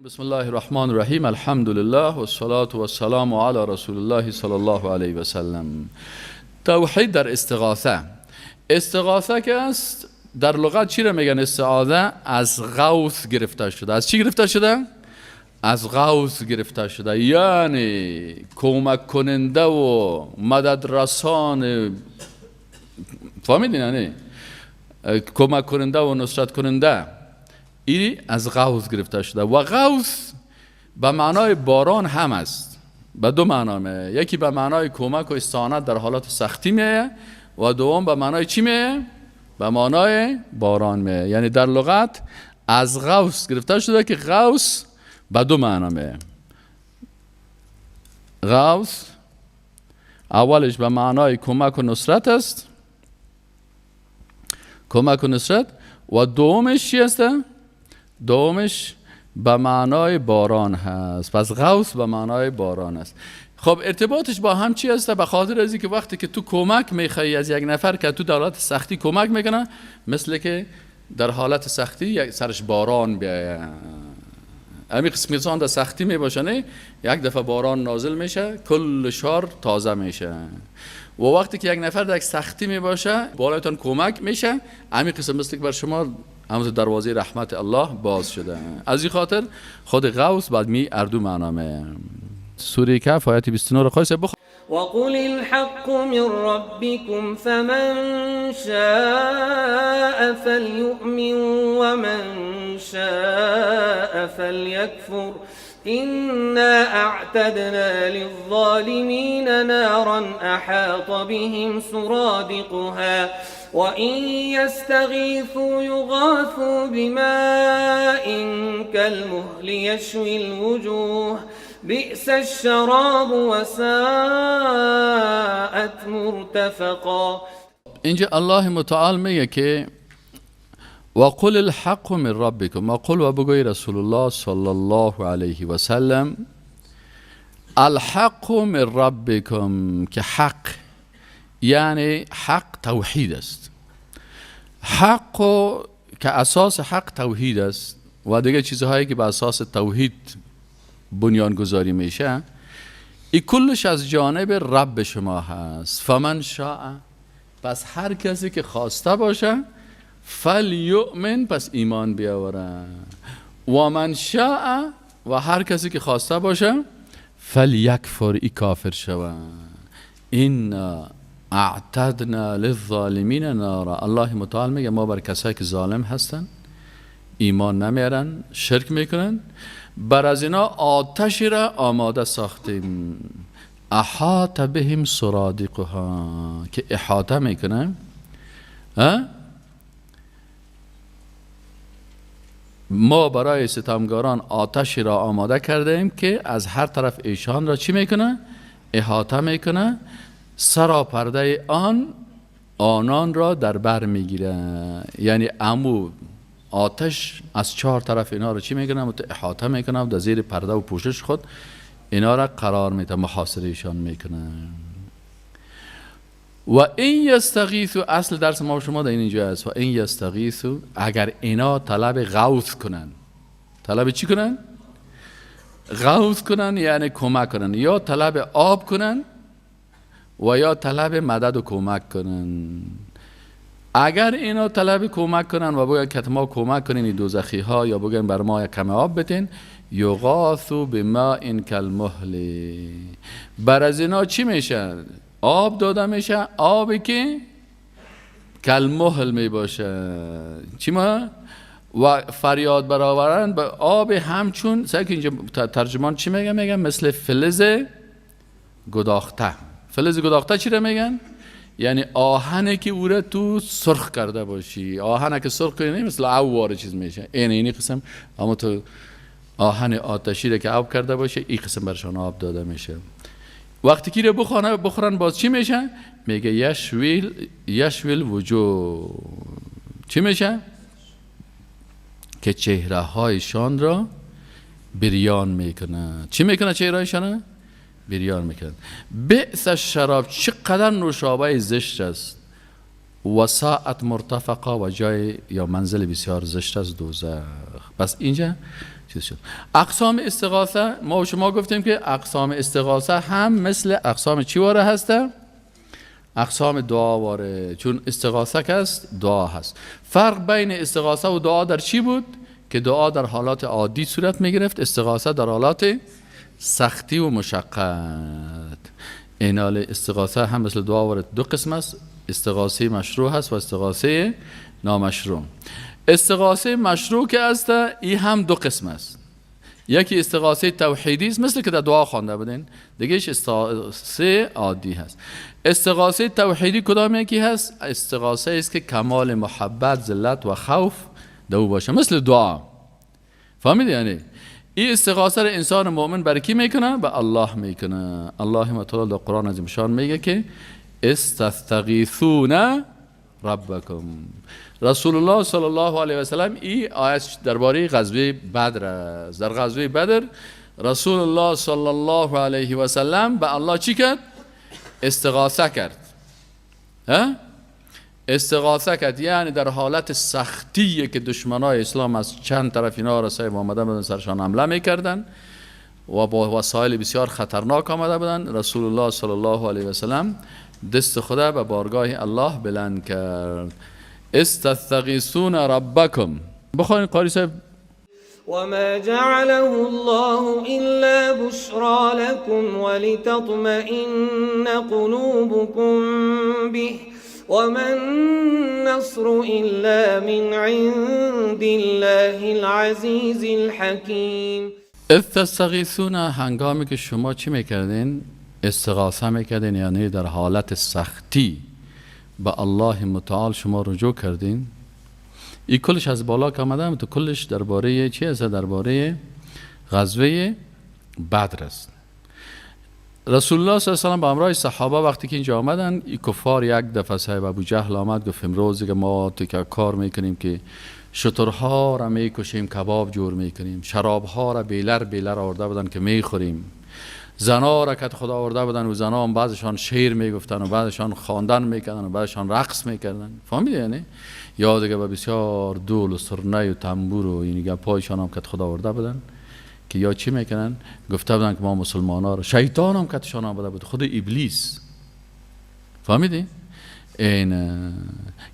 بسم الله الرحمن الرحیم. الحمد لله والصلاة والسلام علی رسول الله صلی الله علیه و سلم. توحید در استغاثه. استغاثه که است در لغت چی را میگن؟ استعاذه از غوث گرفته شده. از چی گرفته شده؟ از غوث گرفته شده، یعنی کمک کننده و مدد رسان. فهمیدین؟ یعنی کمک کننده و نصرت کننده، این از غوث گرفته شده. و غوث به معنای باران هم است، به دو معنا میه. یکی به معنای کمک و استعانت در حالات سختی میه و دوم به معنای چی میه؟ به معنای باران میه. یعنی در لغت از غوث گرفته شده که غوث به دو معنا میه. غوث اولش به معنای کمک و نصرت است، کمک و نصرت، و دومش چی است؟ دومش به معنای باران هست. پس غوث به معنای باران است. خب ارتباطش با هم چی است؟ به خاطر از اینکه وقتی که تو کمک میخوای از یک نفر که تو در حالت سختی کمک میکنه، مثل که در حالت سختی یک سرش باران بیایه. امی قسم انسان در سختی میباشه، نه یک دفعه باران نازل میشه، کل شار تازه میشه. و وقتی که یک نفر در یک سختی میباشه، بالایتان کمک میشه، امی قسم مثل که بر شما همون دروازه رحمت الله باز شده. از این خاطر خود غوث بعد می اردو معنا می. سوره کهف آیت 29 رو خواهی بخون. وقل الحق من ربكم فمن شاء فليؤمن ومن شاء فليكفر إنا أعتدنا للظالمين نارا أحاط بهم سرادقها وإن يستغيثوا يغاثوا بماء كالمهل يشوي الوجوه بئس الشراب وساءت مرتفقا. اینجا الله متعال میگه که وقل الحق من ربكم، وقل و بگوی رسول الله صلی الله علیه و سلم، الحق من ربكم، که حق یعنی حق توحید است. حق که اساس حق توحید است و دیگه چیزهایی که به اساس توحید بنیان گذاری میشه، ای کلش از جانب رب شما هست. فمن شاء، پس هر کسی که خواسته باشه، فلیؤمن، پس ایمان بیاوره. و من شاء، و هر کسی که خواسته باشه، فلیکفر، ای کافر شوه. إنا اعتدنا للظالمین نارا. الله متعال میگه ما بر کسایی که ظالم هستن، ایمان نمیارن، شرک میکنن، بر از اینا آتشی را آماده ساختیم. احاط بهم سرادقها، که احاطه میکنه. ما برای ستمگاران آتشی را آماده کرده ایم که از هر طرف ایشان را چی میکنه؟ احاطه میکنه. سراپرده آن آنان را در بر میگیره. یعنی امو آتش از چهار طرف اینا رو چی میکنه؟ احاطه میکنه و در زیر پرده و پوشش خود اینا را قرار میده، محاصره ایشان میکنه. و این یستغیثو، اصل درس ما و شما در اینجا است. و این یستغیثو، اگر اینا طلب غوث کنن، طلب چی کنن؟ غوث کنن یعنی کمک کنن، یا طلب آب کنن و یا طلب مدد و کمک کنن. اگر اینا طلب کمک کنن و بگن که ما کمک کنین این دوزخی ها، یا بگن بر ما یک کم آب بتین، یغاثوا بماء کالمهل، بر از اینا چی میشه؟ آب داده میشه، آبی که کالمهل میباشه. چی ما؟ و فریاد برآورن به آب همچون، سعی که اینجا ترجمان چی میگن؟ میگن مثل فلز گداخته. فلز گداخته چی رو میگن؟ یعنی آهنی که او را تو سرخ کرده باشی. آهنی که سرخ کنی مثل اوار چیز میشه. این قسم، اما تو آهن آتشی را که آب کرده باشه، این قسم برشان آب داده میشه. وقتی که رو بخورن باز چی میشه؟ میگه یشویل وجوه. چی میشه؟ که چهره هایشان را بریان میکنه. چی میکنه چهره هایشان؟ بریان میکنه. بئس الشراب، چقدر نوشابه زشت است. و ساعت مرتفقا، و جای یا منزل بسیار زشت است دوزخ. پس اینجا چیز شد. اقسام استغاثه، ما و شما گفتیم که اقسام استغاثه هم مثل اقسام چی واره هسته؟ اقسام دعا واره، چون استغاثه که است دعا هست. فرق بین استغاثه و دعا در چی بود؟ که دعا در حالات عادی صورت می گرفت، استغاثه در حالات سختی و مشقت. اینال استغاثه هم مثل دعا واره دو قسم است، استغاثه مشروع هست و استغاثه نامشروع. استغاثه مشروع که است ای هم دو قسم است، یکی استغاثه توحیدی است مثل که در دعا خوانده بودین، دیگهش استغاثه عادی هست. استغاثه توحیدی کدام یکی هست؟ استغاثه است که کمال محبت، ذلت و خوف دو باشه، مثل دعا. فهمیدی؟ یعنی این استغاثه را انسان مؤمن بر کی میکنه؟ به الله میکنه. الله متعال در قرآن عظیم شان میگه که استغیثون ربکم. رسول الله صلی الله علیه و سلم این آیت درباره غزوه بدر است. در غزوه بدر رسول الله صلی الله علیه و سلم به الله چی کرد؟ استغاثه کرد. استغاثه کرد یعنی در حالت سختی که دشمنای اسلام از چند طرف اینا را صاحب آمده بودن، سرشان حمله میکردن و با وسایل بسیار خطرناک آمده بودن، رسول الله صلی الله علیه و سلم دست خدا به بارگاه الله بلند کرد. استغیثون ربکم. بخوانید قاری صاحب. وما جعله الله إلا بشرى لكم ولتطمئن قلوبكم به وما النصر إلا من عند الله العزيز الحكيم. استغیثون، هنگامی که شما چی میکردین؟ استغاثه میکردین، یعنی در حالت سختی به الله متعال شما رجوع کردین. این کلش از بالا که آمده، تو کلش درباره چی است؟ درباره غزوه بدر است. رسول الله صلی الله علیه و سلم با همراه صحابه وقتی که اینجا آمدن، این کفار یک دفعه صاحب ابو جهل آمد گفت امروز که ما تو کار میکنیم که شترها را میکشیم، کباب جور میکنیم، شرابها را بیلر بیلر آورده بودن که میخوریم، زنا را که خدا آورده بودن و زنا هم بعضشان شعر میگفتن و بعضشان خواندن میکردن و بعضشان رقص میکردن. فهمیدی؟ یعنی یا دیگه با بسیار دول و سرنه و تنبور و این گپایشان هم که خدا آورده بودن که یا چی میکنن؟ گفته بودن که ما مسلمان ها را، شیطان هم کتشان آمده بود، خود ابلیس. فهمیدی؟ این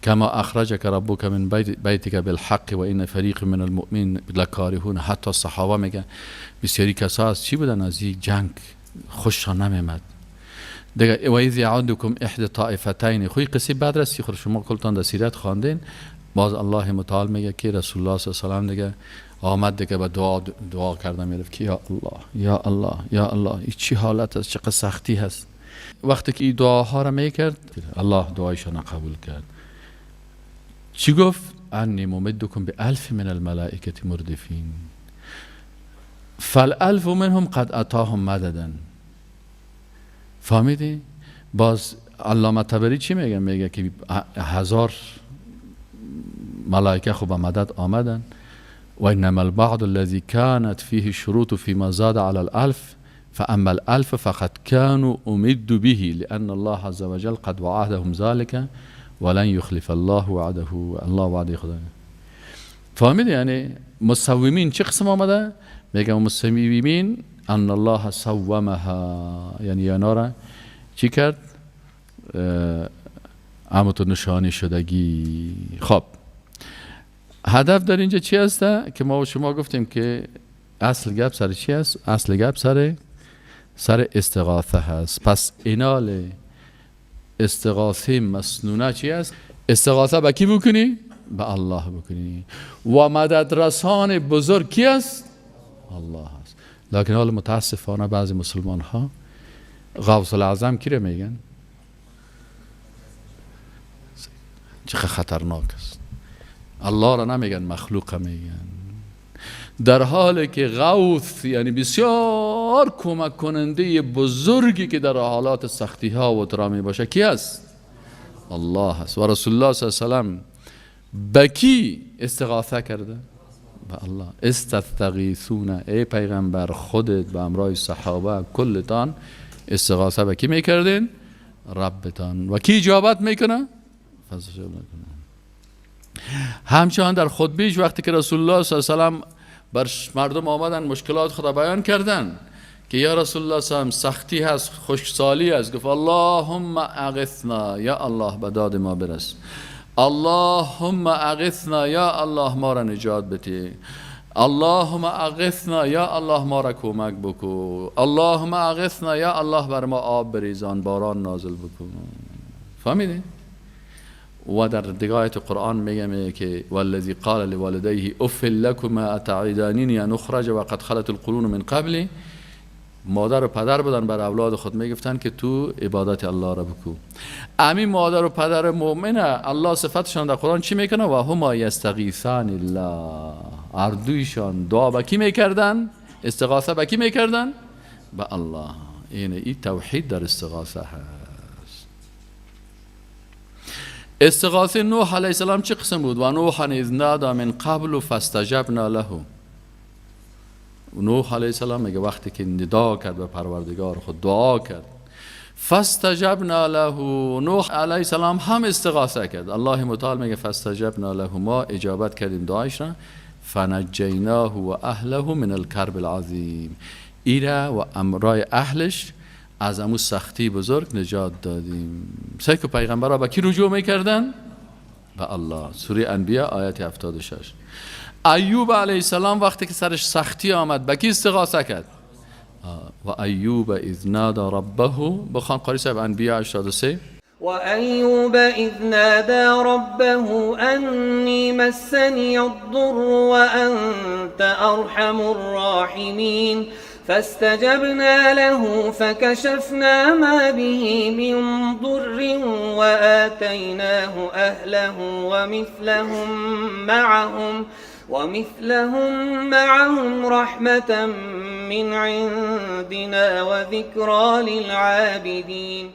کما اخرجک ربک من بیتک بالحق و این فریق من المؤمنین لکارهون. حتی صحابه میگن بسیاری کسا از چی بودن؟ از این جنگ خوششان نمیمد دیگه. و اذ یعدکم احدى طائفتین. خوی قصه بدر است، خود شما کلتان در سیرت خواندین. باز الله متعال میگه که رسول الله صلی الله علیه و سلم دیگه آمد دیگه به دعا کردن میرفت که یا الله یا الله یا الله، این چی حالت است، چقدر سختی هست. وقتی که این دعاها را میکرد الله دعایشان قبول کرد. چی گفت؟ انی ممدکم بالف من الملائکه مردفین فالالف منهم قد اتاهم مددا. فهمیدی؟ باز علامه طبری چی میگه؟ میگه که 1000 ملائکه خب به مدد آمدن. و انما البعض الذي كانت فيه الشروط فيما زاد على الالف فاما الالف فقد كانوا امد به لان الله عز وجل قد وعدهم ذلك ولن يخلف الله وعده. الله وعده خدا. فهمیدی؟ یعنی مصومین چه قسم آمده؟ میگه مصومین ان الله صومها، یعنی اینا را چی کرد؟ امتو نشانی شدگی. خب هدف در اینجا چی هست؟ که ما و شما گفتیم که اصل گپ سر چی هست؟ اصل گپ سر استغاثه هست. پس اینال استغاثه مسنونه چی هست؟ استغاثه به کی بکنی؟ به الله بکنی. و مدد رسان بزرگ کی است؟ الله هست. لکن حال متاسفانه بعضی مسلمان ها غوث الاعظم کی رو میگن؟ چه خطرناک است. الله را نمیگن، مخلوق میگن، در حالی که غوث یعنی بسیار کمک کننده بزرگی که در حالات سختی ها و ترامی باشه کی است؟ الله است. و رسول الله صلی الله علیه و سلم به کی استغاثه کرده؟ به الله. استغیثون، ای پیغمبر خودت به همراه صحابه کلتان استغاثه به کی میکردین؟ ربتان. و کی اجابت میکنه؟ فضل میکنه. همچنان در خطبهش وقتی که رسول الله صلی الله علیه و سلم بر مردم آمدن مشکلات خدا بیان کردن که یا رسول الله صلی سختی هست، خشکسالی هست. گفت اللهم اغثنا، یا الله به داد ما برس. اللهم اغثنا، یا الله ما را نجات بده. اللهم اغثنا، یا الله ما را کمک بکو. اللهم اغثنا، یا الله بر ما آب بریزان، باران نازل بکو. فهمیدین؟ و در دیگه آیت قرآن میگه که والذی قال لوالدیه اف لکما اتعداننی ان اخرج وقد خلت القرون من قبلی. مادر و پدر بودن، بر اولاد خود میگفتن که تو عبادت الله را بکو. امین مادر و پدر مؤمنه، الله صفتشان در قرآن چی میکنه؟ و هما یستغیثان الله. اردویشان دعا به کی میکردن؟ استغاثه به کی میکردن؟ به الله. این توحید در استغاثه هست. استغاثه نوح علیه السلام چه قسم بود؟ و نوحا اذ نادی من قبل فاستجبنا له. نوح علیه السلام میگه وقتی که ندا کرد به پروردگار خود، دعا کرد، فاستجبنا له، نوح علیه السلام هم استغاثه کرد. الله متعال میگه فاستجبنا له، ما اجابت کردیم دعایش را، فنجیناه و اهله من الکرب العظیم. ایره و امرای اهلش از امو سختی بزرگ نجات دادیم. سیکو پیغمبرا به کی رجوع میکردن؟ به الله. سوره انبیا آیت 76. ایوب علیه السلام وقتی که سرش سختی آمد به کی استغاثه کرد؟ و ایوب اذ نادى ربه. بخوان قاری صاحب انبیا 83. و ایوب اذ نادى ربه انی مسنی الضر وانت ارحم الراحمین فاستجبنا له فكشفنا ما به من ضر وآتيناه أهله ومثلهم معهم رحمة من عندنا وذكرى للعابدين.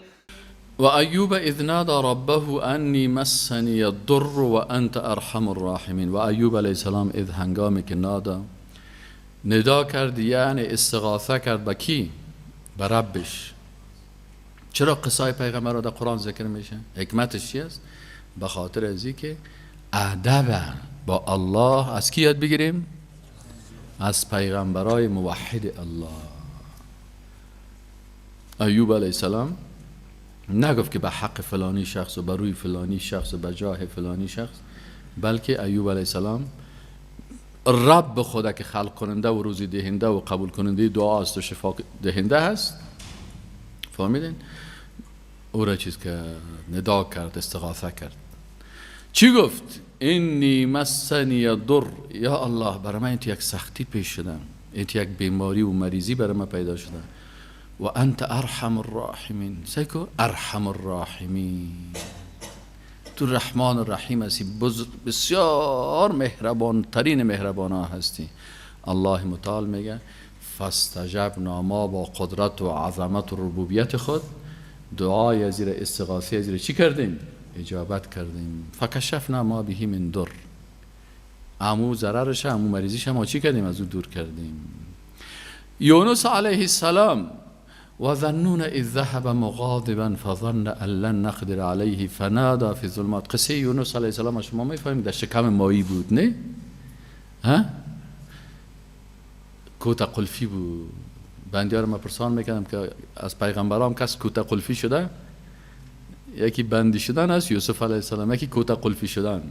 وأيوب إذ نادى ربه أني مسني الضر وأنت أرحم الراحمين. و ایوب علیه السلام اذ هنگامی که نادا، ندا کرد، یعنی استغاثه کرد به کی؟ به ربش. چرا قصای پیغمبر را در قرآن ذکر میشه؟ حکمتش چی است؟ به خاطر از که ادب با الله از کی یاد بگیریم؟ از پیغمبرای موحد الله. ایوب علیه السلام نگفت که به حق فلانی شخص و به روی فلانی شخص و به جاه فلانی شخص، بلکه ایوب علیه السلام رب خدا که خلق کننده و روزی دهنده و قبول کننده دعا است و شفا دهنده هست، فهمیدین؟ او را چیز که ندا کرد، استغاثه کرد. چی گفت؟ انی مسنی الضر، یا الله برای من یک سختی پیش شدم، این یک بیماری و مریضی برای من پیدا شده، و انت ارحم الراحمین. سیکو ارحم الراحمین، تو رحمان الرحیم هستی، بسیار مهربان ترین مهربان ها هستی. الله متعال میگه فاستجبنا، ما با قدرت و عظمت و ربوبیت خود دعای زیر استغاثه زیر چی کردیم؟ اجابت کردیم. فکشفنا ما به من در، امو ضررش، امو مریضیش ما چی کردیم؟ از او دور کردیم. یونس علیه السلام و ظنون اذ ذهب مغاضبا فظن ان لن نقدر علیه فنادى فی الظلمات. قصه یونس علیه السلام شما میفهمید در شکم ماهی بود، نه؟ ها؟ کوته قلفی بود. بندیار ما پرسان میکردم که از پیغمبرام کس کوته قلفی شده؟ یکی بندی شدن است یوسف علیه السلام، یکی کوته قلفی شدن.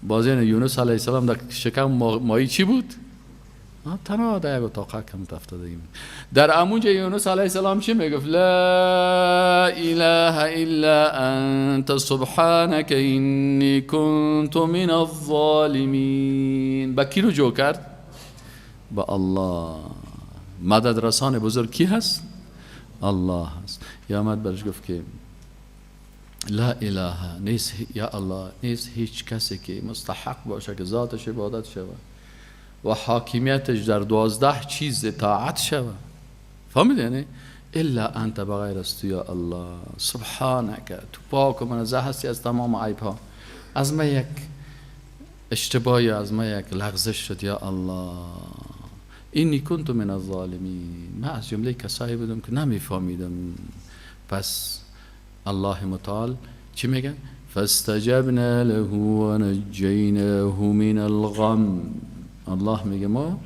باز یونس علیه السلام در شکم ماهی چی بود؟ تنها در یک اتاق کم افتادگی بود. در امونجا یونس علیه السلام چی میگفت؟ لا اله الا انت سبحانك انی كنت من الظالمین. با کی رجوع کرد؟ با الله. مدد رسان بزرگ کی هست؟ الله هست. یا آمد برش گفت که لا اله نیست، یا الله نیست هیچ کسی که مستحق باشه که ذاتش عبادت شود و حاکمیتش در 12 چیز اطاعت شود. فهمیدی؟ یعنی الا انت، بغیر از تو یا الله، سبحانك، تو پاک و منزه هستی از تمام عیب ها. از ما یک اشتباهی، از ما یک لغزش شد یا الله، اینی کنت من الظالمین، من از جمله کسایی بودم که نمیفهمیدم. پس الله متعال چی میگه؟ فاستجبنا له ونجیناه من الغم. الله میگه ما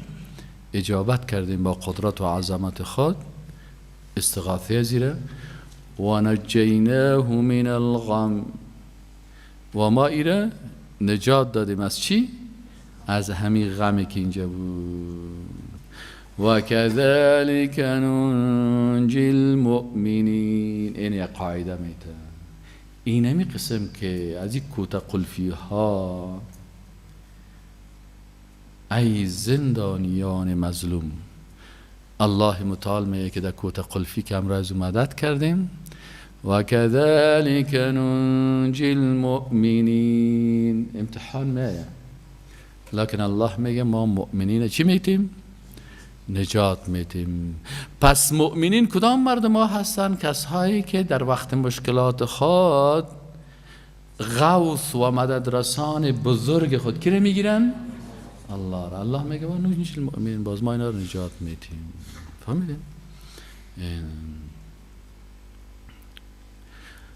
اجابت کردیم با قدرت و عظمت خود استغاثه زیره. و نجیناه من الغم، و ما ایره نجات دادیم از چی؟ از همین غمی که اینجا بود. و كذلك ننجی المؤمنین. این یک قاعده میته، این همی قسم که از این کوته قلفی ها ای زندانیان مظلوم، الله متعال میگه که در کوته قلفی که امروز مدد کردیم. و كذلك ننجی المؤمنین. امتحان میه، لکن الله میگه ما مؤمنین چی میتیم؟ نجات میتیم. پس مؤمنین کدام مردم ها هستند؟ کسایی که در وقت مشکلات خود غوث و مدد رسان بزرگ خود کی میگیرن؟ الله را. الله میگه ما ننجی المؤمنین، باز ما اینا رو نجات میتیم. فهمیدین؟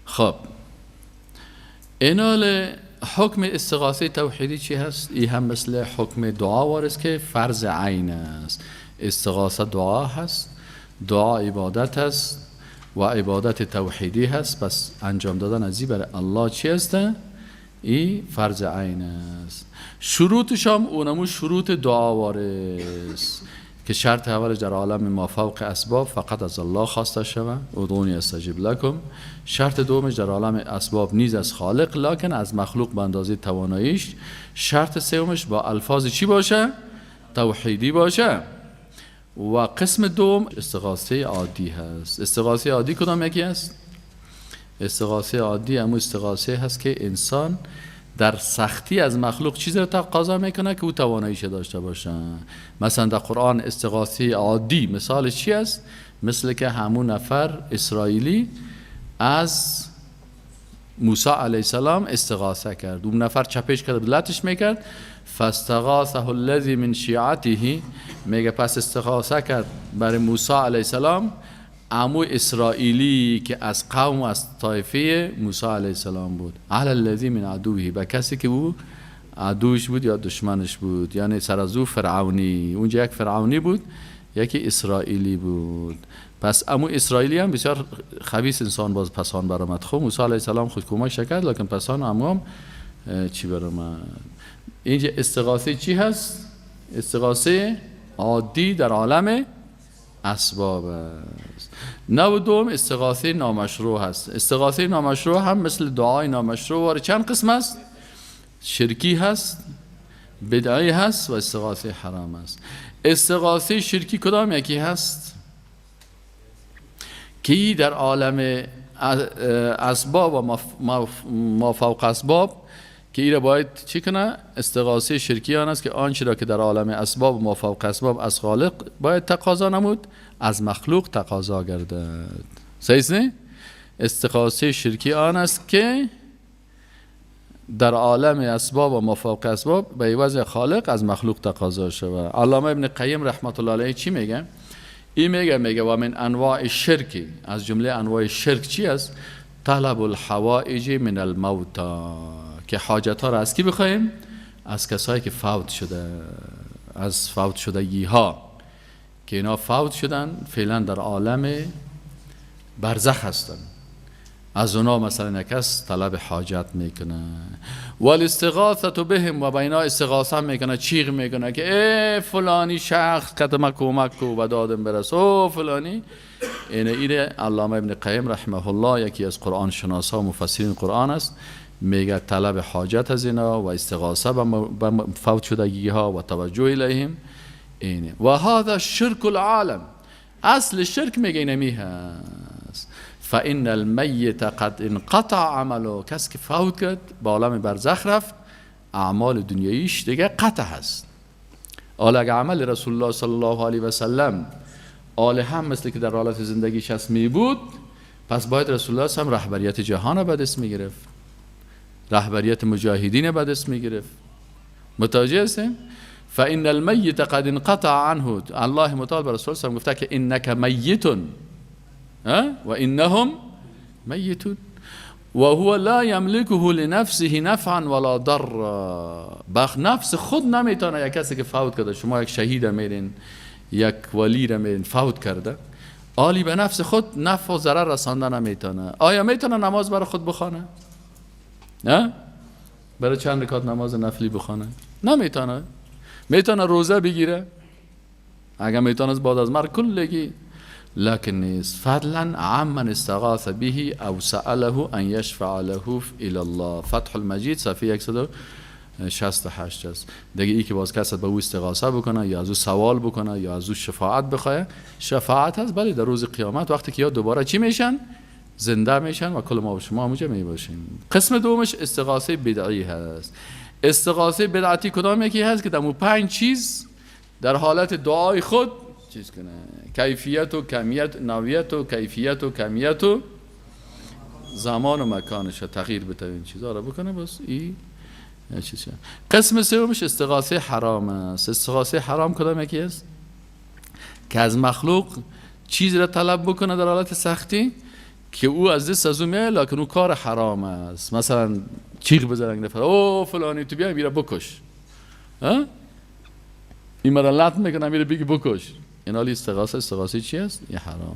خب اینال حکم استغاثه توحیدی چی هست؟ ای هم مثل حکم دعا وارد که فرض عین است. استغاثه دعا هست، دعا عبادت هست و عبادت توحیدی هست. پس انجام دادن از این برای الله چی هست؟ ای فرض عین است. شروطش هم اونمو شروط دعا وارد که شرط اولش در عالم ما فوق اسباب فقط از الله خواسته شود، ادعونی استجب لکم. شرط دومش در عالم اسباب نیز از خالق لکن از مخلوق به اندازه تواناییش. شرط سومش با الفاظ چی باشه؟ توحیدی باشه. و قسم دوم استغاثه عادی هست. استغاثه عادی کدام یکی هست؟ استغاثه عادی همون استغاثه هست که انسان در سختی از مخلوق چیزی رو تقاضا میکنه که او تواناییش داشته باشه. مثلا در قرآن استغاثه عادی مثال چی است؟ مثل که همون نفر اسرائیلی از موسی علیه السلام استغاثه کرد، اون نفر چپش کرد، لتش میکرد، فاستغاثه الذی من شیعته، میگه پس استغاثه کرد برای موسی علیه السلام عمو اسرائیلی که از قوم و از طایفه موسی علیه السلام بود، علی الذی من عدوه، به کسی که او عدوش بود یا دشمنش بود، یعنی سر از او فرعونی. اونجا یک فرعونی بود، یکی اسرائیلی بود. پس عمو اسرائیلی هم بسیار خبیث انسان باز پسان برآمد. خب موسی علیه السلام خود کمک کرد، لکن پسان عمو هم چی برآمد. اینجا استغاثه چی هست؟ استغاثه عادی در عالم اسباب است. نوع دوم استغاثه نامشروع هست. استغاثه نامشروع هم مثل دعای نامشروع واره چند قسم است؟ شرکی هست، بدعی هست و استغاثه حرام است. استغاثه شرکی کدام یکی هست؟ که در عالم اسباب و ما فوق اسباب که ایره باید چی کنه؟ استغاثه شرکی آن است که آنچه را که در عالم اسباب و ما فوق اسباب از خالق باید تقاضا نمود، از مخلوق تقاضا گردد. صحیح نه؟ استغاثه شرکی آن است که در عالم اسباب و ما فوق اسباب به عوض خالق از مخلوق تقاضا شود. علامه ابن قیم رحمت الله علیه چی میگه؟ این میگه و من انواع شرکی، از جمله انواع شرک چی است؟ طلب الحوائج من الموتی، که حاجت ها را از کی بخواهیم؟ از کسایی که فوت شده، از فوت شدگی ها که اینا فوت شدن، فعلا در عالم برزخ هستن. از اونا مثلا کس طلب حاجت میکنه. والاستغاثه بهم، و با اینا استغاثه میکنه، چیغ میکنه که ای فلانی شخص کت ما کمک کو و دادم برس، او فلانی. اینه علامه ابن قیم رحمه الله یکی از قرآن شناسا و مفسرین قرآن است، میگه طلب حاجت از اینا و استغاثه به فوت شدگی ها و توجه الیهم اینه. و هذا شرک العالم، اصل شرک میگه اینمی هست. فان المیت قد انقطع عمله، کس که فوت کرد به عالم برزخ رفت، اعمال دنیاییش دیگه قطع هست. حالا اگه عمل رسول الله صلی الله علیه و سلم آل هم مثل که در حالت زندگیش هست می بود، پس باید رسول الله هم رهبریت جهان به دست می گرفت، رهبریت مجاهدین به دست می گرفت. متوجه هستیم؟ فان المیت قد انقطع عنه، الله متعال به رسول الله گفته که انک میتون و انهم میتون. و هو لا یملکه لنفسه نفعا ولا ضرا. بخ نفس خود نمیتونه. یک کسی که فوت کرده، شما یک شهید میرین، یک ولی را میرین فوت کرده، آلی به نفس خود نفع و ضرر رسانده نمیتونه. آیا میتونه نماز برای خود بخوانه؟ نه؟ برای چند رکعت نماز نفلی بخوانه؟ نمیتونه. میتونه روزه بگیره؟ اگر میتونه بعد از مرگ کلگی، لكن نیست. فضلا عمن استغاث به او سأله ان یشفع له الى الله. فتح المجید صفحه 168 است. دیگه ای که باز کس به او استغاثه بکنه یا از او سوال بکنه یا از او شفاعت بخواه، شفاعت هست، بله در روز قیامت وقتی که یا دوباره چی میشن؟ زنده میشن و کل ما و شما همونجا میباشیم. قسم دومش استغاثه بدعی هست. استغاثه بدعتی کدام یکی هست؟ که در مو 5 چیز در حالت دعای خود چیز کنه: کیفیت و کمیت، نوعیت و کیفیت و کمیت و زمان و مکانش تغییر بده، این چیزا رو بکنه. بس این چیز. قسم سومش استغاثه حرام است. استغاثه حرام کدام یکی است؟ که از مخلوق چیز را طلب بکنه در حالت سختی که او از دست از او میاد، لکن او کار حرام است. مثلا چیغ بزنن نفر، او فلانی تو بیا میره بکش، ها این مرا لط میکنه میره بگی بکش. این حالی استغاثه، استغاثه چی است؟ یه حرام.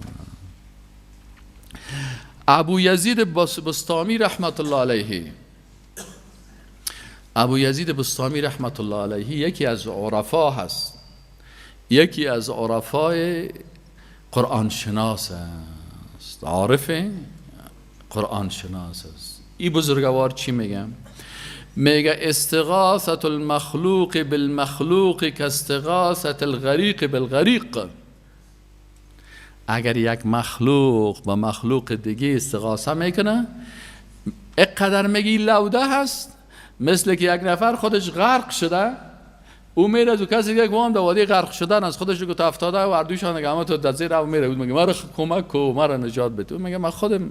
ابو یزید بسطامی رحمت الله علیه، ابو یزید بسطامی رحمت الله علیه یکی از عرفا هست، یکی از عرفای قرآن شناس است، عارف قرآن شناس است. این بزرگوار چی میگه؟ میگه استغاثة المخلوق بالمخلوق کاستغاثة الغریق بالغریق. اگر یک مخلوق با مخلوق دیگه استغاثه میکنه، اقدر میگی لوده هست، مثل که یک نفر خودش غرق شده، او میره تو کسی دیگه که هم در وادی غرق شدن از خودش رو افتاده و اردوشان دیگه همه تو در زیر او میره، میگه مرا کمک کو، مرا نجات بده. او میگه من خودم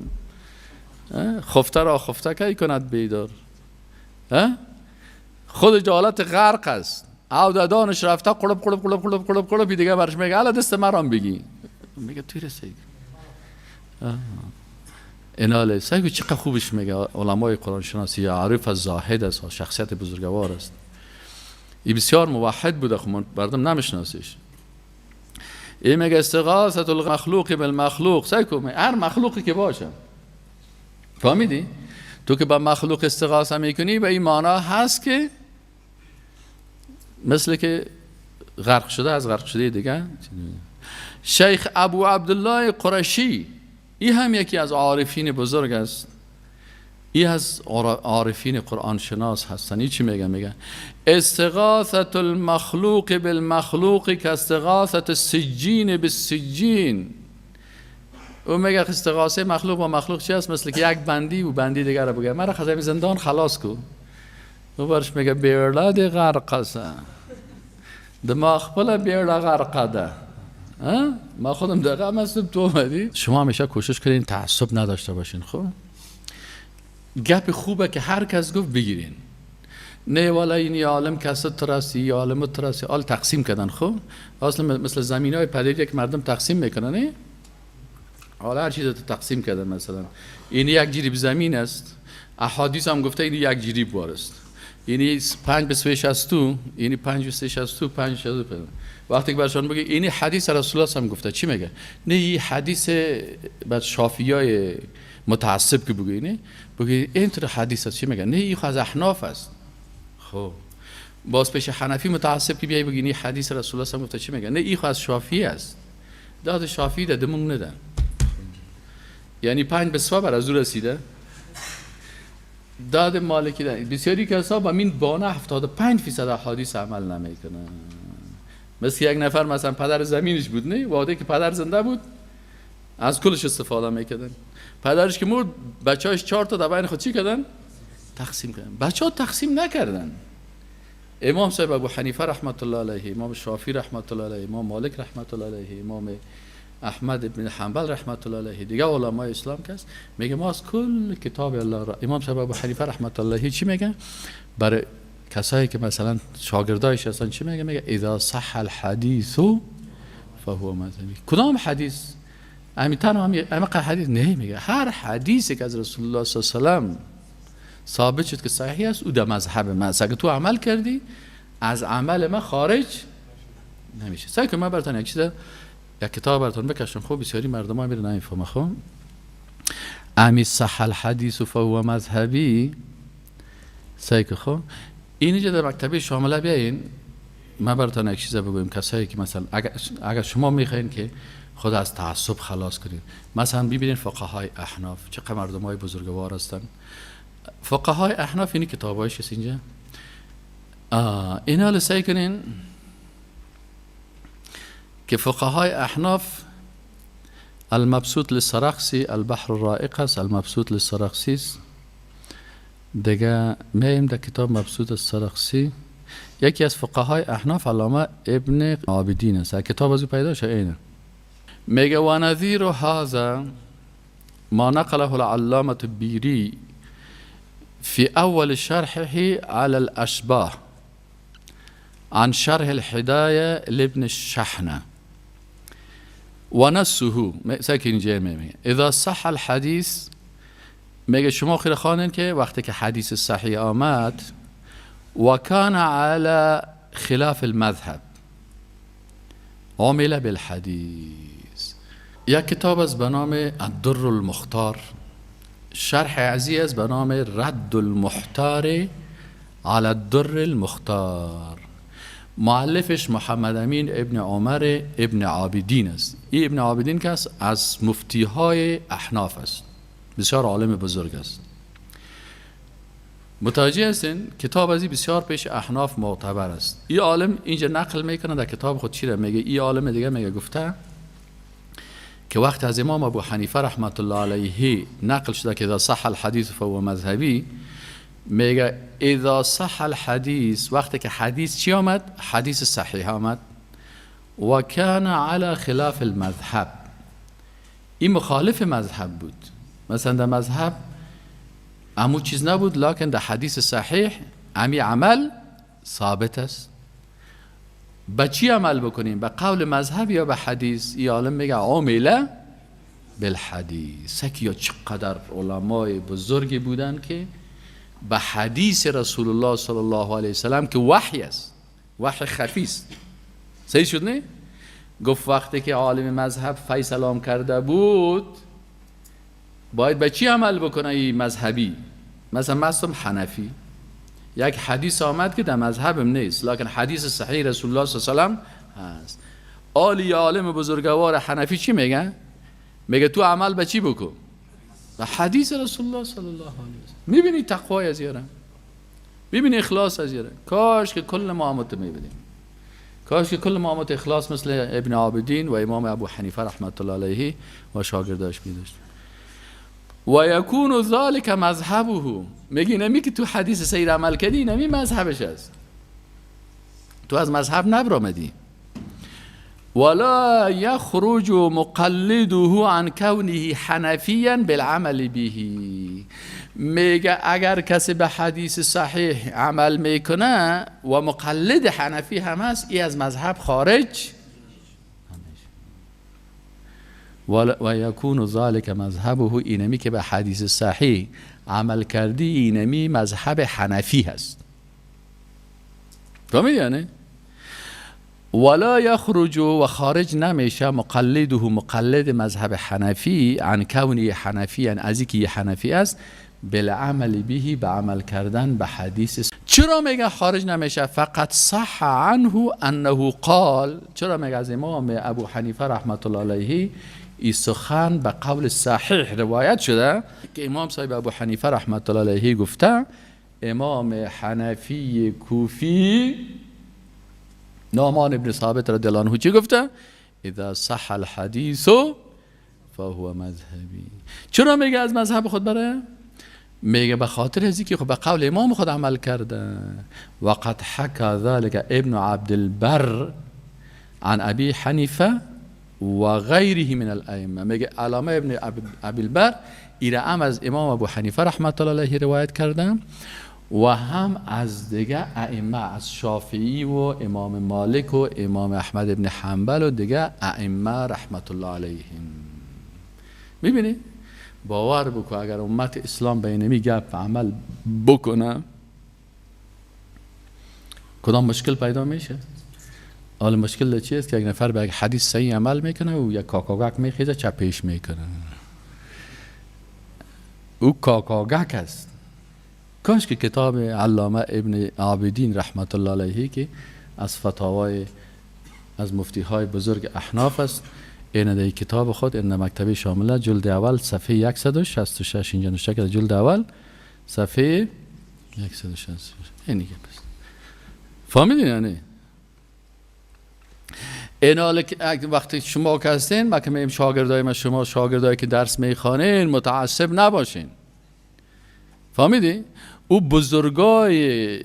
خفته را خفته کی کند بیدار، خودش حالت غرق است، او دادانش رفته قلب قلب قلب قلب قلب قلب دیگه برش میگه الا دست مرام بگی، میگه توی رسید. ایناله سعی چقدر خوبش میگه علمای قرآن شناسی، عارف از زاهد است، شخصیت بزرگوار است. ای بسیار موحد بوده، خب مردم نمیشناسیش. ای میگه استغاثة المخلوق بالمخلوق. سعی کن هر مخلوقی که باشه، فهمیدی؟ تو که با مخلوق استغاثه میکنی به این معنا هست که مثل که غرق شده از غرق شده دیگه. شیخ ابو عبدالله قرشی، ای هم یکی از عارفین بزرگ است، ای از عارفین قرآن شناس هستن. ای چی میگه؟ میگه استغاثة المخلوق بالمخلوق کاستغاثة السجین بالسجین. او میگه استغاثه مخلوق با مخلوق چی است؟ مثل که یک بندی و بندی دیگر رو بگه مرا از زندان خلاص کو. او برش میگه بیړه دی غرق سه، دماغ خپل بیړه غرقه ده، ما خودم دقیقه هستم تو اومدی. شما همیشه کوشش کنین تعصب نداشته باشین. خب گپ خوبه که هر کس گفت بگیرین، نه والا این عالم کس تراسی عالم تراسی، آل تقسیم کردن. خب اصلا مثل زمینای پدری که مردم تقسیم میکنن، نه حالا هر چیز رو تقسیم کردن. مثلا این یک جریب زمین است، احادیث هم گفته این یک جریب بار است، یعنی 5 به 3 62، یعنی 5 به 3 62، 5 65. وقتی که برشان بگه اینی حدیث رسول الله هم گفته، چی میگه؟ نه این حدیث بعد شافعیای متعصب که بگه، اینه بگه این طور حدیث است، چی میگه؟ نه این از احناف است. خب باز پیش حنفی متعصب که بیای بگی این حدیث رسول الله هم گفته، چی میگه؟ نه این از شافعی است. داد شافعی ده دمون نده، یعنی 5 به 3 بر از او رسیده. داد مالکی ده. بسیاری کسا با این بانه 75% احادیث عمل نمیکنن. مثل یک نفر مثلا پدر زمینش بود، نه وعده که پدر زنده بود از کلش استفاده میکردن، پدرش که مرد بچه‌اش 4 تا در بین خود چی کردن؟ تقسیم کردن. بچه‌ها تقسیم نکردن. امام صاحب ابو حنیفه رحمت الله علیه، امام شافعی رحمت الله علیه، امام مالک رحمت الله علیه، امام احمد بن حنبل رحمت الله علیه، دیگه علمای اسلام کس میگه ما از کل کتاب الله را. امام صاحب ابو حنیفه رحمت الله علیه چی میگه برای کسایی که مثلا شاگردایش هستن؟ چی میگه؟ میگه اذا صح الحدیث فهو مذهبی. کدام حدیث؟ همین تنها همین حدیث نه، میگه هر حدیثی که از رسول الله صلی الله علیه و سلم ثابت شد که صحیح است، او در مذهب من است. اگه تو عمل کردی از عمل من خارج نمیشه. سعی کنم من براتون یک چیز، یک کتاب براتون بکشم. خب بسیاری مردم ها میره نمیفهمه. خب امی صح الحدیث فهو مذهبی، سعی که خب اینجا در مکتبه شامله بیاین من براتون یک چیز بگویم. کسایی که مثلا اگر شما میخواین که خود از تعصب خلاص کنید، مثلا ببینید فقهای احناف چقدر مردم های بزرگوار هستن. فقهای احناف اینی کتابایش هست اینجا. اینا سعی کنین که فقهای احناف المبسوط للسرخسی، البحر الرائق است، المبسوط للسرخسی است. دیگه میایم در کتاب مبسوط السرخسی، یکی از فقهای احناف علامه ابن عابدین است. کتاب از او پیدا شد. اینه میگه و نظیر هذا ما نقله العلامة البیری في أول شرحه على الأشباه عن شرح الهداية لابن الشحنة ونصه. ساکن اینجا اذا صح الحدیث، میگه شما خیر خوانین که وقتی که حدیث صحیح آمد و کان على خلاف المذهب عمل بالحدیث. یک کتاب از به نام الدر المختار، شرح عزیز است به نام رد المحتار على الدر المختار، مؤلفش محمد امین ابن عمر ابن عابدین است. این ابن عابدین که است از مفتی های احناف است، بسیار عالم بزرگ است. متوجه هستین؟ کتاب از این بسیار پیش احناف معتبر است. این عالم اینجا نقل میکنه در کتاب خود چی را میگه. این عالم دیگه میگه گفته که وقت از امام ابو حنیفه رحمت الله علیه نقل شده که اذا صح الحدیث فهو مذهبی، میگه اذا صح الحدیث، وقتی که حدیث چی آمد؟ حدیث صحیح آمد و کان علی خلاف المذهب، این مخالف مذهب بود. مثلا در مذهب امو چیز نبود، لکن در حدیث صحیح امی عمل ثابت است. به چی عمل بکنیم؟ به قول مذهب یا به حدیث؟ این عالم میگه عامله بالحدیث. یا چقدر علمای بزرگی بودن که به حدیث رسول الله صلی الله علیه وسلم که وحی است، وحی خفی است، صحیح شد نه؟ گفت وقتی که عالم مذهب فیصلام کرده بود باید به چی عمل بکنه این مذهبی؟ مثلا مستم حنفی، یک حدیث آمد که در مذهبم نیست، لکن حدیث صحیح رسول الله صلی الله علیه و سلم هست. آلی عالم بزرگوار حنفی چی میگه؟ میگه تو عمل به چی بکن؟ به حدیث رسول الله صلی الله علیه و سلم. میبینی تقوای از یارم، میبینی اخلاص از یارم. کاش که کل ما آمد میبینیم، کاش که کل ما آمد اخلاص مثل ابن عابدین و امام ابو حنیفه رحمت الله علیه و شاگرداش میداشت. و یکون ذلک مذهبه، میگی نمی که تو حدیث سیر عمل کردی، نمی مذهبش است، تو از مذهب نبرآمدی. ولا یخرج مقلده عن کونه حنفیا بالعمل به، میگه اگر کسی به حدیث صحیح عمل میکنه و مقلد حنفی هم هست، ای از مذهب خارج. و یکون ذلک مذهبه، اینمی که به حدیث صحیح عمل کردی اینمی مذهب حنفی هست. فهمیدی یعنی؟ ولا یخرج و خارج نمیشه مقلده، مقلد مذهب حنفی، عن کونی حنفی، یعنی از اینکه حنفی است، بالعمل به، به عمل کردن به حدیث. چرا میگه خارج نمیشه؟ فقط صح عنه انه قال. چرا میگه از امام ابو حنیفه رحمت الله علیه این سخن به قول صحیح روایت شده که امام صاحب ابو حنیفه رحمت الله علیه گفته امام حنفی کوفی نعمان ابن ثابت رضی الله عنه چی گفته؟ اذا صح الحدیث فهو مذهبی. چرا میگه از مذهب خود بره؟ میگه به خاطر از اینکه خب به قول امام خود عمل کرده. وقد حكى ذلك ابن عبد البر عن ابي حنیفه و غیره من الائمه. میگه علامه ابن عبد البر ایره هم از امام ابو حنیفه رحمت الله علیه روایت کرده و هم از دیگه ائمه، از شافعی و امام مالک و امام احمد ابن حنبل و دیگه ائمه رحمت الله علیهم. میبینی؟ باور بکن اگر امت اسلام به اینمی گپ عمل بکنه کدام مشکل پیدا میشه؟ حال مشکل چی است که یک نفر به یک حدیث صحیح عمل میکنه و یک کاکاگک میخیزه چپیش میکنه. او کاکاگک است. کاش که کتاب علامه ابن عابدین رحمت الله علیه که از فتاوای از مفتی های بزرگ احناف است، این در کتاب خود این مکتبه شامله جلد اول صفحه 166 اینجا نوشته کرده، جلد اول صفحه 166. این دیگه بس فهمیدین؟ یعنی این حال وقتی شما که هستین، ما که میگیم شاگردای ما، شما شاگردایی که درس میخوانین متعصب نباشین. فهمیدی؟ او بزرگای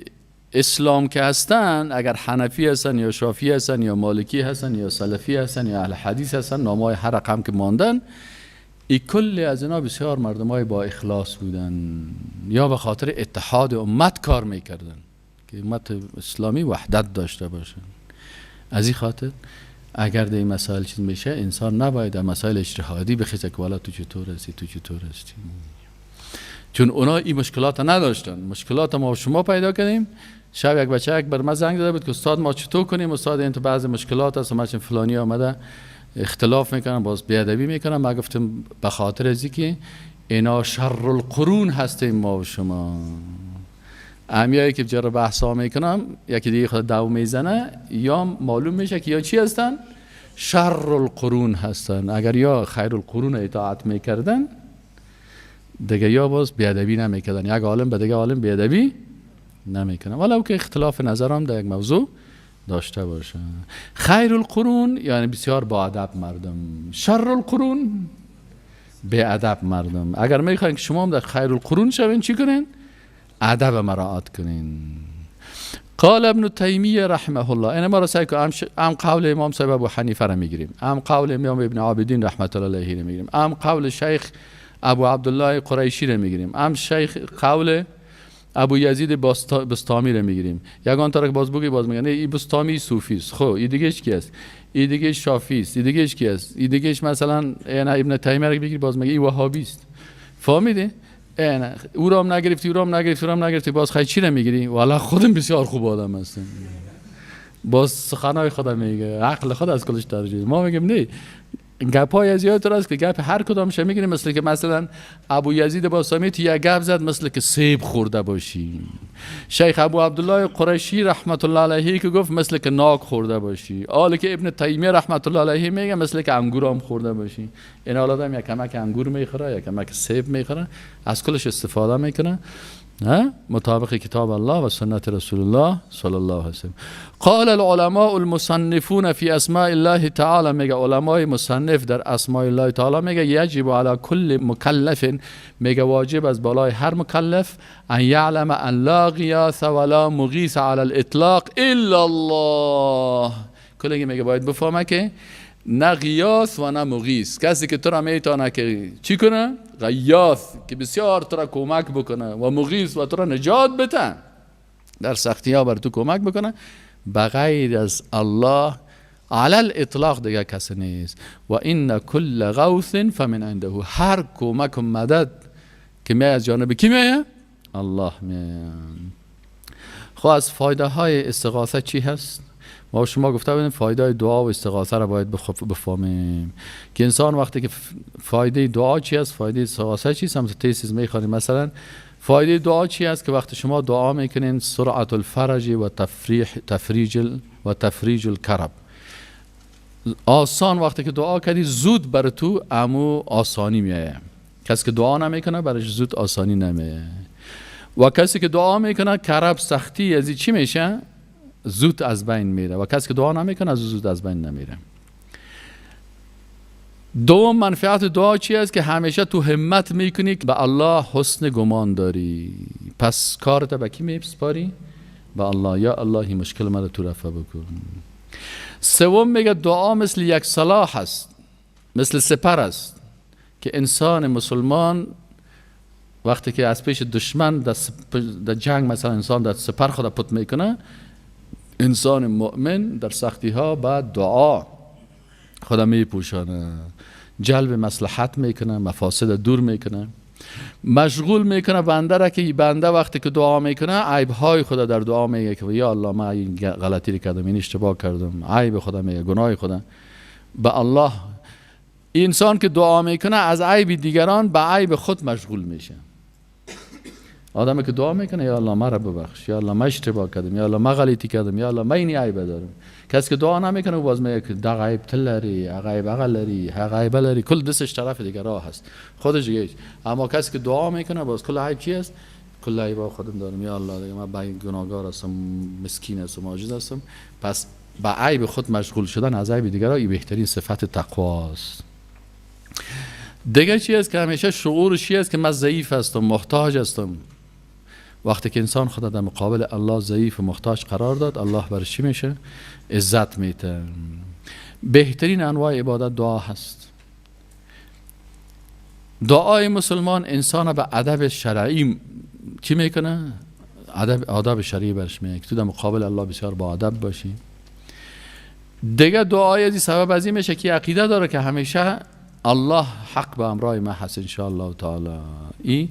اسلام که هستن، اگر حنفی هستن یا شافعی هستن یا مالکی هستن یا سلفی هستن یا اهل حدیث هستن، نامای هر رقم که ماندن، ای کل از اینا بسیار مردمای با اخلاص بودن یا به خاطر اتحاد امت کار میکردن که امت اسلامی وحدت داشته باشن. از این خاطر اگر در این مسائل چیز میشه، انسان نباید در مسائل اجتهادی بخیزه که والا تو چطور هستی، تو چطور هستی، چون اونا این مشکلات نداشتن. مشکلات ما شما پیدا کردیم. شب یک بچه یک بر ما زنگ زده بود که استاد ما چطور کنیم، استاد این تو بعضی مشکلات هست، ما چون فلانی آمده اختلاف میکنن، باز بیادبی میکنن. ما گفتم به خاطر از اینکه اینا شر القرون هستیم ما و شما. امیایی که جرا بحثا میکنم یکی دیگه خود دو میزنه یا معلوم میشه که یا چی هستن؟ شر القرون هستن. اگر یا خیر القرون اطاعت میکردن دیگه یا باز بیادبی نمیکردن، یک عالم به دیگه عالم بیادبی نمیکنن، ولو که اختلاف نظرم در یک موضوع داشته باشه. خیر القرون یعنی بسیار با ادب مردم، شر القرون بی ادب مردم. اگر میخواین که شما هم در خیر القرون شوین چی کنین؟ ادب مراعات کنین. قال ابن تیمیه رحمه الله، این ما را سعی کنیم ام قول امام صاحب ابو حنیفه را میگیریم، ام قول امام ابن عابدین رحمت الله علیه را میگیریم، ام قول شیخ ابو عبدالله قریشی را میگیریم، ام شیخ قول ابو یزید بسطامی را میگیریم. یگان طرف باز بگی باز میگن این بسطامی صوفی است، خب این دیگه کی است؟ این دیگه شافعی است، این دیگه کی است؟ این دیگه مثلا ابن تیمیه را بگیری باز میگه این وهابی است. فهمیدی؟ نه او را هم نگرفتی، او را هم نگرفتی، او را هم نگرفتی، باز خیلی چی را میگیری؟ والا خودم بسیار خوب آدم هستم، باز سخنای خودم میگه، عقل خود از کلش درجه. ما میگیم نه، گپای از یاد است که گپ هر کدامش میگیریم، مثل که مثلا ابو یزید بسطامی تو یک گپ زد مثل که سیب خورده باشی، شیخ ابو عبدالله قریشی رحمت الله علیه که گفت مثل که ناک خورده باشی، حالا که ابن تیمیه رحمت الله علیه میگه مثل که انگور هم خورده باشی. این حالا آدم یک کمک انگور میخوره، یک کمک سیب میخوره، از کلش استفاده میکنه مطابق کتاب الله و سنت رسول الله صلی الله علیه وسلم. قال العلماء المصنفون فی اسماء الله تعالی، میگه علمای مصنف در اسماء الله تعالی میگه یجب علی کل مکلف، میگه واجب از بالای هر مکلف ان یعلم ان لا غیاث ولا مغیث علی الاطلاق الا الله. کلی میگه باید بفهمه که نه غیاث و نه مغیث، کسی که تو را میتونه که چی کنه؟ غیاث که بسیار تو را کمک بکنه و مغیث و تو را نجات بده، در سختی ها بر تو کمک بکنه، بغیر از الله علی الاطلاق دیگه کسی نیست. و این کل غوث فمن عنده، هر کمک و مدد که می از جانب کی میه؟ الله میه. خب از فایده های استغاثه چی هست؟ ما شما گفته بودیم فایده دعا و استغاثه را باید بفهمیم که انسان وقتی که فایده دعا چی است، فایده استغاثه چی است، هم تیسیز میخوانیم. مثلا فایده دعا چی است؟ که وقتی شما دعا میکنین سرعت الفرج و تفریج الکرب، آسان وقتی که دعا کردی زود بر تو امو آسانی میایه. کسی که دعا نمیکنه برش زود آسانی نمیایه، و کسی که دعا میکنه کرب سختی از چی میشه؟ زود از بین میره، و کسی که دعا نمیکنه از زود از بین نمیره. دوم منفعت دعا چی است؟ که همیشه تو همت میکنی که به الله حسن گمان داری، پس کارت به کی میسپاری؟ به الله. یا الله مشکل مرا تو رفع بکن. سوم میگه دعا مثل یک سلاح است، مثل سپر است که انسان مسلمان وقتی که از پیش دشمن در جنگ مثلا انسان در سپر خود پت میکنه، انسان مؤمن در سختی ها بعد دعا خدا میپوشانه. جلب مصلحت میکنه، مفاسد دور میکنه، مشغول میکنه بنده را که بنده وقتی که دعا میکنه عیب های خدا در دعا میگه که یا الله من این غلطی رو کردم، این اشتباه کردم، عیب خدا میگه، گناه خدا به الله. انسان که دعا میکنه از عیب دیگران به عیب خود مشغول میشه. آدمی که دعا میکنه یا الله مرا ببخش، یا الله من اشتباه کردم، یا الله من غلطی کردم، یا الله من این عیب دارم. کسی که دعا نمیکنه باز میگه که دغ عیب تلری، عیب اغلری، عیب لری، کل دستش طرف دیگه راه هست، خودش دیگه. اما کسی که دعا میکنه باز کل عیب چی است؟ کل عیب خودم دارم، یا الله دیگه من گناهکار هستم، مسکین هستم، عاجز هستم. پس به عیب خود مشغول شدن از عیب دیگران این بهترین صفت تقواست. دیگه چی است که همیشه شعور چی است که من ضعیف هستم، محتاج هستم. وقتی که انسان خود در مقابل الله ضعیف و محتاج قرار داد، الله برش چی میشه؟ عزت میده. بهترین انواع عبادت دعا هست. دعای مسلمان انسان به ادب شرعی چی میکنه؟ ادب شرعی برش میگه که تو در مقابل الله بسیار با ادب باشی. دیگه دعای از سبب از این میشه که عقیده داره که همیشه الله حق به امرای ما هست ان شاء الله تعالی. این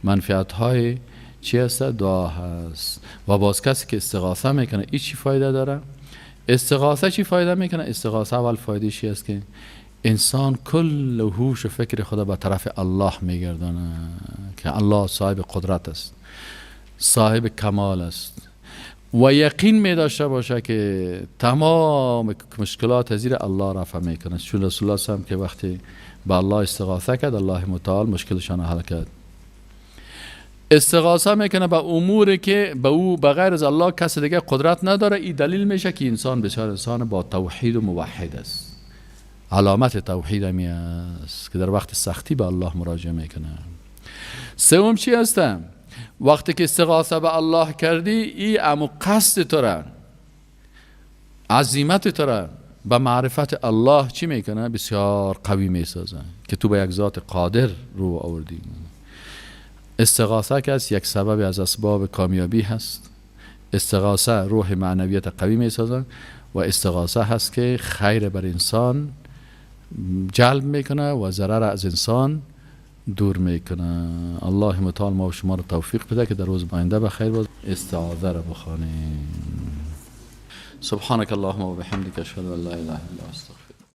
منفعت های چی هست؟ دعا هست. و باز کسی که استغاثه میکنه این چی فایده داره؟ استغاثه چی فایده میکنه؟ استغاثه اول فایده چی است که انسان کل هوش و فکر خدا به طرف الله میگردانه که الله صاحب قدرت است، صاحب کمال است و یقین می داشته باشه که تمام مشکلات زیر الله رفع میکنه. چون رسول الله صلی که وقتی به الله استغاثه کرد، الله متعال مشکلشان حل کرد. استغاثه میکنه به اموری که به او بغیر از الله کس دیگه قدرت نداره. این دلیل میشه که انسان بسیار انسان با توحید و موحد است. علامت توحید همی است که در وقت سختی به الله مراجعه میکنه. سوم چی هستم؟ وقتی که استغاثه به الله کردی، ای امو قصد تو را، عزیمت تو را به معرفت الله چی میکنه؟ بسیار قوی میسازه که تو به یک ذات قادر رو آوردی. استغاثه که است یک سبب از اسباب کامیابی هست. استغاثه روح معنویت قوی میسازه و استغاثه هست که خیر بر انسان جلب میکنه و ضرر از انسان دور میکنه. الله متعال ما و شما رو توفیق بده که در روز آینده به خیر باز استعاذه را بخوانیم. سبحانك اللهم و بحمدك اشهد ان لا اله الا انت استغفرك.